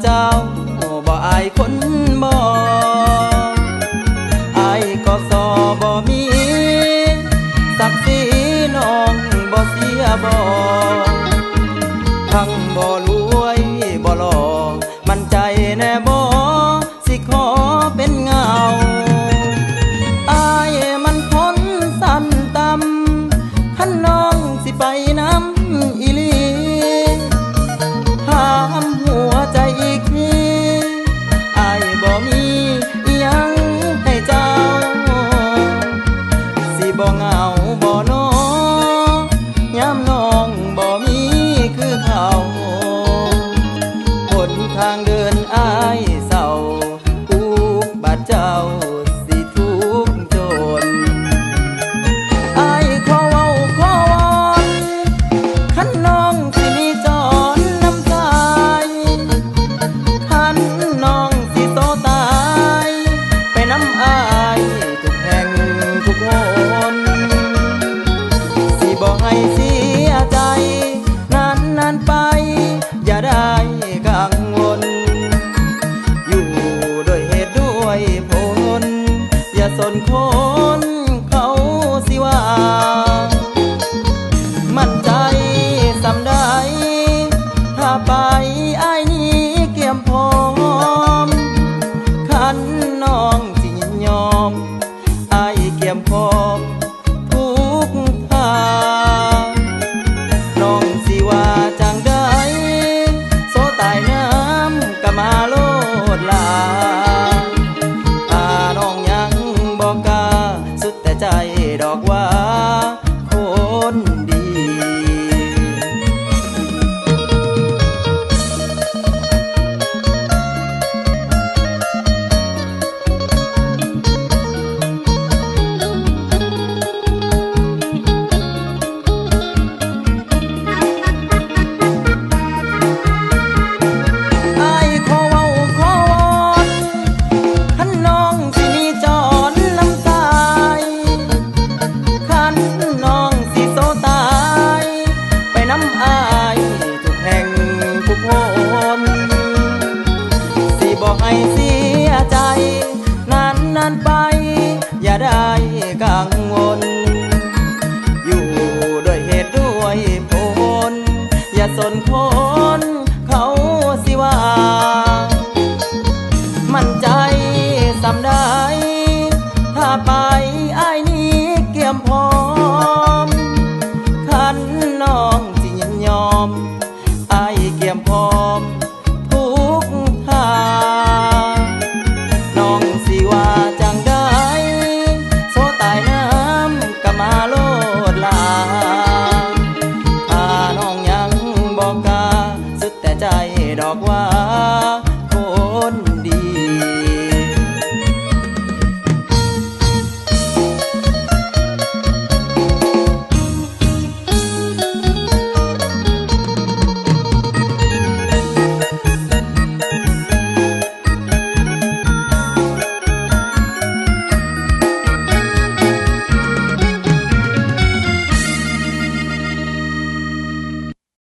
ເຈົ້າບໍ່ອາຍຄົນບໍ່? ອາຍກໍສໍບໍ່ມີ ສັກສີນ້ອງບໍ່ເສຍບໍ່? ທັງບໍ່ລວຍບໍ່ຫຼໍ່ ໝັ້ນໃຈແນ່ບໍ່? ຊິຂໍເປັນເຫງົາ ອາຍມັນຄົນຊັ້ນຕ່ຳ ຄັນນ້ອງຊິໄປນຳອີ່ຫຼີ ຖາມຫົວໃຈອີກທີ ອາຍບໍ່ມີອີ່ຫຍັງໃຫ້ເຈົ້າ ຊິບໍ່ເຫງົາບໍ່ນໍ ຍາມນ້ອງບໍ່ມີຄືເຂົາ ຫົນທາງເດີນອາຍເສົ້າ ອຸບາດເຈົ້າຊິທຸກຈົນ ອາຍຂໍເວົ້າຂໍວອນ ຄັນນ້ອງຊິມີຈອນນຳຊາຍ ຄັນນ້ອງຊິໂສຕາຍ ໄປນຳອາຍທຸກແຫ່ງທຸກຫົນ ຊິບໍ່ໃຫ້ເສຍໃຈ ນານໆໄປ ຢ່າໄດ້ກັງວົນ ຢູ່ດ້ວຍເຫດດ້ວຍຜົນ ຢ່າສົນຄົນເຂົາຊິວ່າ ໝັ້ນໃຈສ່ຳໃດ ຖ້າໄປອ້າຍນີ້ກຽມພ້ອມ ຄັນນ້ອງຊິຍິນຍອມ ອ້າຍກຽມພ້ອມ ທຸກທ່າ ນ້ອງຊິວ່າຈັ່ງໃດ ໂສຕາຍນຳກະມາໂລດລາ ຖ້ານ້ອງຍັງບໍ່ກ້າ ສຸດແຕ່ໃຈດອກວ່າຄົນດີ. ອ້າຍຂໍເວົ້າຂໍວອນ ຄັນນ້ອງຊິມີຈອນນຳຊາຍ ຄັນນ້ອງຊິໂສຕາຍ ໄປນຳອ້າຍ ທຸກແຫ່ງທຸກຫົນ ຊິບໍ່ໃຫ້ເສຍໃຈ ນານໆໄປ ຢ່າໄດ້ກັງວົນ ຢູ່ດ້ວຍເຫດດ້ວຍຜົນ ຢ່າສົນຄົ